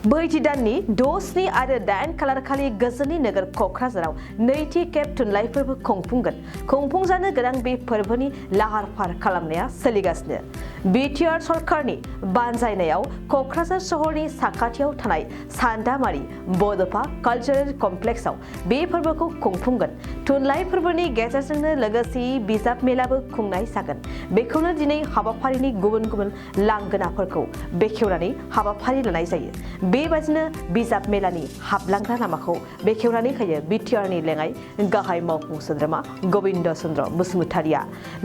बैथि दाननि 6 आरो 8 खालार खालि गोजोननि नोगोर क'क्राझाराव नैथि खेब थुनलाइ फोरबो खुंफुंजानो गोनां बे फोरबोनि लाहार फाहार खालामनाया सोलिगासिनो। बिटिआर सरकारनि बानजायनायाव क'क्राझार सहरनि साखाथियाव थानाय सान्दामारि बड'फा कालचारेल कमप्लेक्सआव बे फोरबोखौ खुंफुंगोन। थुनलाइ फोरबोनि गेजेरजोंनो लोगोसे बिजाब मेलाबो खुंनाय जागोन। बेखौनो दिनै हाबाफारिनि गुबुन गुबुन लांगोनाफोरखौ बेखेवनानै हाबाफारि लानाय जायो। बेबादिनो बिजाब मेलानि हाबलांग्रा लामाखौ बेखेवनानै होयो बिटिआरनि लेङाइ गाहाय मावफुं सोद्रोमा गबिन्द चन्द्र बसुमतारिया।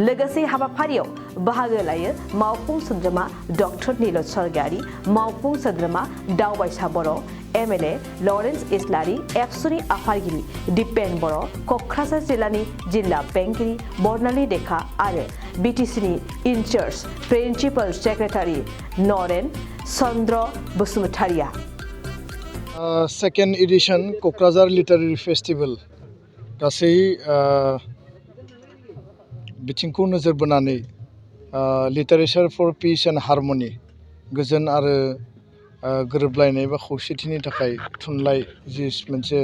लोगोसे हाबाफारियाव बाहागो लायो मावफुं सोद्रोमा डक्टर नीलज स्वर्गियारी, मावफुं सोद्रोमा दावबायसा बर', एमएलए लरेन्स इस्लारि, एबसुनि आफादगिरि दिपेन बर', क'क्राझार जिल्लानि जिल्ला बेंगिरि बर्नाली देखा आरो बिटिसिनि incharge principal secretary Naren Chandra बसुमतारिया। Second edition Kokrajhar literary festival गासै बिथिंखौ नोजोर बोनानै literature for peace and harmony गोजोन आरो गोरोबलायनाय बा खौसेथिनि थाखाय थुनलाइ जि मोनसे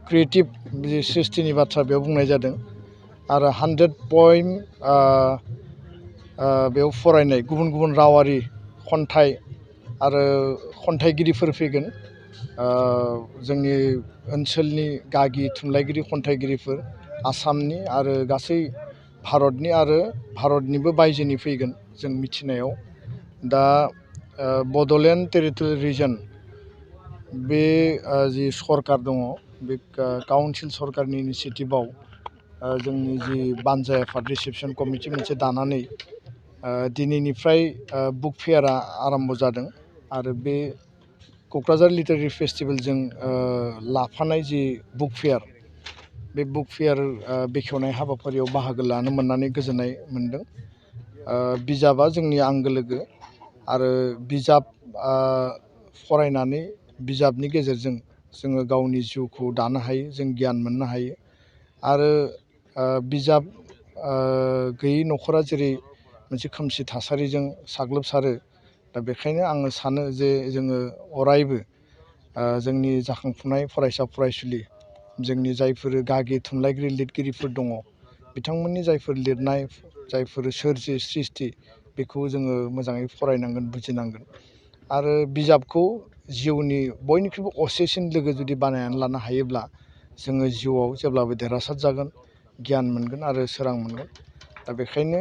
क्रिएटिभ जि सृष्टिनि बाथ्रा बेयाव बुंनाय जादों आरो 100 पइन्ट बेयाव फरायनाय गुबुन गुबुन रावारि खन्थाइ आरो खन्थाइगिरिफोर फैगोन। जोंनि ओनसोलनि गागि थुनलाइगिरि खन्थाइगिरिफोर आसामनि आरो गासै भारतनि आरो भारतनिबो बायजोनि फैगोन जों मिथिनायाव। दा बड'लेण्ड टेरिटरियेल रिजन बे जि सरकार दङ बे काउन्सिल सरकारनि इनिसियेटिभआव जोंनि जि बानजाय आफाद रिसेपसन कमिटि मोनसे दानानै दिनैनिफ्राय बुक फेयारा आरम्भ जादों आरो बे क'क्राझार लिटारेरि फेस्टिभेलजों लाफानाय जि बुक फेयार बे बुक फेयार बेखेवनाय हाबाफारियाव बाहागो लानो मोननानै गोजोननाय मोनदों। बिजाबा जोंनि आंगो लोगो आरो बिजाब फरायनानै बिजाबनि गेजेरजों जोङो गावनि जिउखौ दानो हायो, जों गियान मोननो हायो आरो बिजाब गैयै न'खरा जेरै मोनसे खोमसि थासारिजों साग्लोबसारो, दा बेखायनो आङो सानो जे जोङो अरायबो जोंनि जाखांफुनाय फरायसा फरायसुलि जोंनि जायफोर गागि थुनलाइगिरि लिरगिरिफोर दङ बिथांमोननि जायफोर लिरनाय जायफोर सोरजि सृष्टि बेखौ जोङो मोजाङै फरायनांगोन, बुजिनांगोन आरो बिजाबखौ जिउनि बयनिख्रुइबो असेसिन लोगो जुदि बानायनानै लानो हायोब्ला जोङो जिउआव जेब्लाबो देरहासार जागोन, गियान मोनगोन आरो सोरां मोनगोन। दा बेखायनो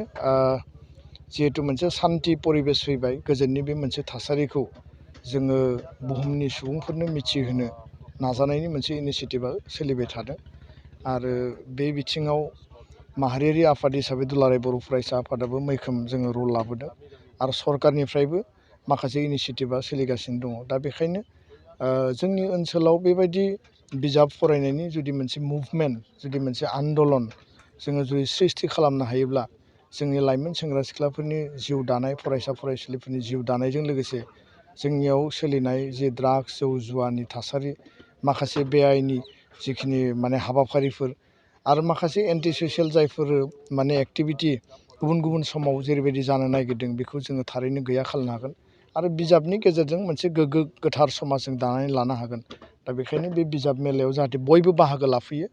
जिहेथु मोनसे सान्थि परिबेस फैबाय, गोजोननि बे मोनसे थासारिखौ जोङो बुहुमनि सुबुंफोरनो मिथिहोनो नाजानायनि मोनसे इनिसियेटिभआ सोलिबाय थादों आरो बे बिथिङाव माहारियारि आफाद हिसाबै दुलाराय बर' फरायसा आफादाबो मैखोम जोङो रल लाबोदों आरो सरकारनिफ्रायबो माखासे इनिसियेटिभआ सोलिगासिनो दङ। दा बेखायनो जोंनि ओनसोलाव बेबायदि बिजाब फरायनायनि जुदि मोनसे मुभमेन्ट, जुदि मोनसे आन्दलन जोङो जुदि सृष्टि खालामनो हायोब्ला जोंनि लाइमोन सेंग्रा सिख्लाफोरनि जिउ दानाय, फरायसा फरायसुलिफोरनि जिउ दानायजों लोगोसे जोंनियाव सोलिनाय जे ड्राग्स जौ जुवानि थासारि, माखासे बेआइनि जिखिनि माने हाबाफारिफोर आरो माखासे एन्टि ससियेल जायफोर माने एक्टिभिटि गुबुन गुबुन समाव जेरैबायदि जानो नागिरदों बेखौ जोङो थारैनो गैया खालामनो हागोन आरो बिजाबनि गेजेरजों मोनसे गोग्गो गोथार समाज जों दानानै लानो हागोन। दा बेखायनो बे बिजाब मेलायाव जाहाथे बयबो बाहागो लाफैयो,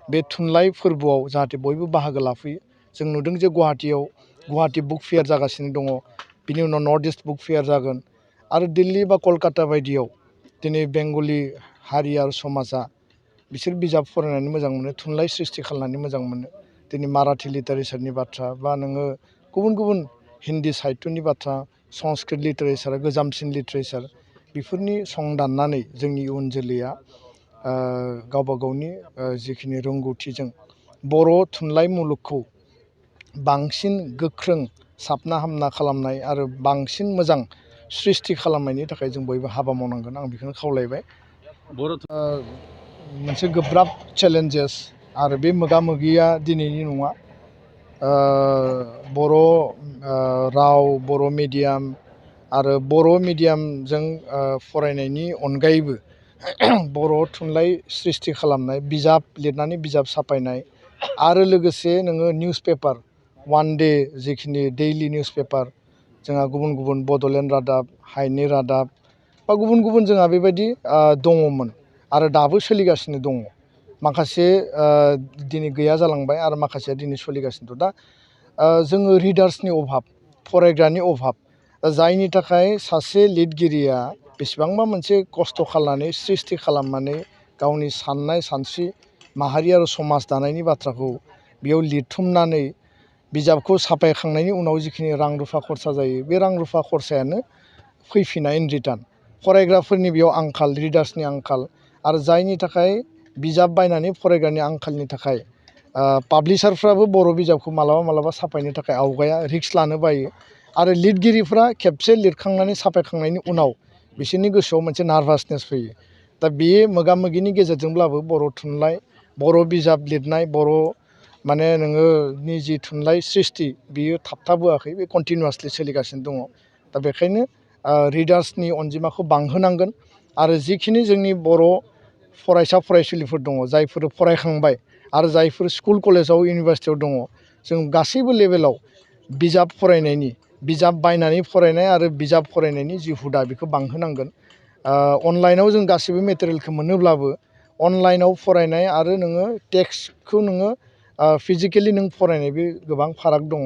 बे थुनलाइ फोरबोआव जाहाथे बयबो बाहागो लाफैयो। जों नुदों जे गुवाहाटि बुक फेयार जागासिनो दङ, बिनि उनाव नर्थ इस्ट बुक फेयार जागोन आरो दिल्ली बा कलकाता बायदियाव दिनै बेंगलि हारि आरो समाजा बिसोर बिजाब फरायनानै मोजां मोनो, थुनलाइ सृष्टि खालामनानै मोजां मोनो। दिनै माराठी लिटारेचारनि बाथ्रा बा नोङो गुबुन गुबुन हिन्दी साहित्यनि बाथ्रा, संस्कृत लिटारेचारा गोजामसिन लिटारेचार, बेफोरनि सं दाननानै जोंनि इयुन जोलैया गावबा गावनि जिखिनि रोंगौथिजों बर' थुनलाइ मुलुगखौ बांसिन गोख्रों साबना हामना खालामनाय आरो बांसिन मोजां सृष्टि खालामनायनि थाखाय जों बयबो हाबा मावनांगोन, आं बेखौनो खावलायबाय। मोनसे गोब्राब चेलेन्जेस आरो बे मोगा मोगिया दिनैनि नङा। बर' राव, बर' मिडियाम आरो बर' मिडियामजों फरायनायनि अनगायैबो बर' थुनलाइ सृष्टि खालामनाय, बिजाब लिरनानै बिजाब साफायनाय आरो लोगोसे नोङो निउस पेपार वान डे जिखिनि दैलि निउस पेपार जोंहा गुबुन गुबुन बड'लेण्ड रादाब, हायेननि रादाब, बा गुबुन गुबुन जोंहा बेबायदि दङमोन आरो दाबो सोलिगासिनो दङ। माखासे दिनै गैया जालांबाय आरो माखासेया दिनै सोलिगासिनो दं। दा जोङो रिडार्सनि अभाब, फरायग्रानि अभाब, जायनि थाखाय सासे लिरगिरिया बेसेबांबा मोनसे खस्थ' खालामनानै सृष्टि खालामनानै गावनि साननाय सानस्रि माहारि आरो समाज दानायनि बाथ्राखौ बेयाव लिरथुमनानै बिजाबखौ साफायखांनायनि उनाव जिखिनि रां रुफा खरसा जायो, बे रां रुफा खरसायानो फैफिना इन रिटार्न। फरायग्राफोरनि बेयाव आंखाल, रिडार्सनि आंखाल, आरो जायनि थाखाय बिजाब बायनानै फरायग्रानि आंखालनि थाखाय पाब्लिशारफ्राबो बर' बिजाबखौ मालाबा साफायनो थाखाय आवगाया, रिक्स लानो बायो। आरो लिरगिरिफ्रा खेबसे लिरखांनानै साफायखांनायनि उनाव बिसोरनि गोसोआव मोनसे नार्भासनेस फैयो। दा बे मोगा मोगिनि गेजेरजोंब्लाबो बर' थुनलाइ, बर' बिजाब लिरनाय, बर' माने नोङो निजि थुनलाइ सृष्टि बियो थाबथाबोआखै, बे कन्टिनिउवासलि सोलिगासिनो दङ। दा बेखायनो रिडार्सनि अनजिमाखौ बांहोनांगोन आरो जिखिनि जोंनि बर' फरायसा फरायसुलिफोर दङ, जायफोर फरायखांबाय आरो जायफोर स्कुल कलेजाव इउनिभारसिटियाव दङ, जों गासैबो लेभेलाव बिजाब फरायनायनि, बिजाब बायनानै फरायनाय आरो बिजाब फरायनायनि जि हुदा बेखौ बांहोनांगोन। अनलाइनाव जों गासैबो मेटेरियेलखौ मोनोब्लाबो अनलाइनाव फरायनाय आरो नोङो टेक्स्टखौ नोङो फिजिकेलि नों फरायनाय बे गोबां फाराग दङ।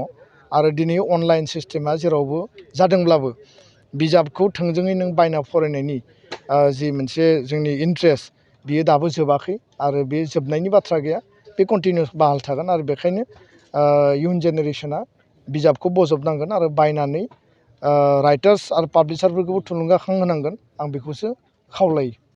आरो दिनै अनलाइन सिस्टेमा जेरावबो जादोंब्लाबो बिजाबखौ थोंजोङै नों बायना फरायनायनि जि मोनसे जोंनि इन्ट्रेस्ट बियो दाबो जोबाखै आरो बे जोबनायनि बाथ्रा गैया, बे कन्टिनिउस बाहाल थागोन। आरो बेखायनो इयुन जेनेरेसना बिजाबखौ बजबनांगोन आरो बायनानै राइटार्स आरो पाब्लिशारफोरखौबो थुलुंगाखां होनांगोन, आं बेखौसो खावलायो।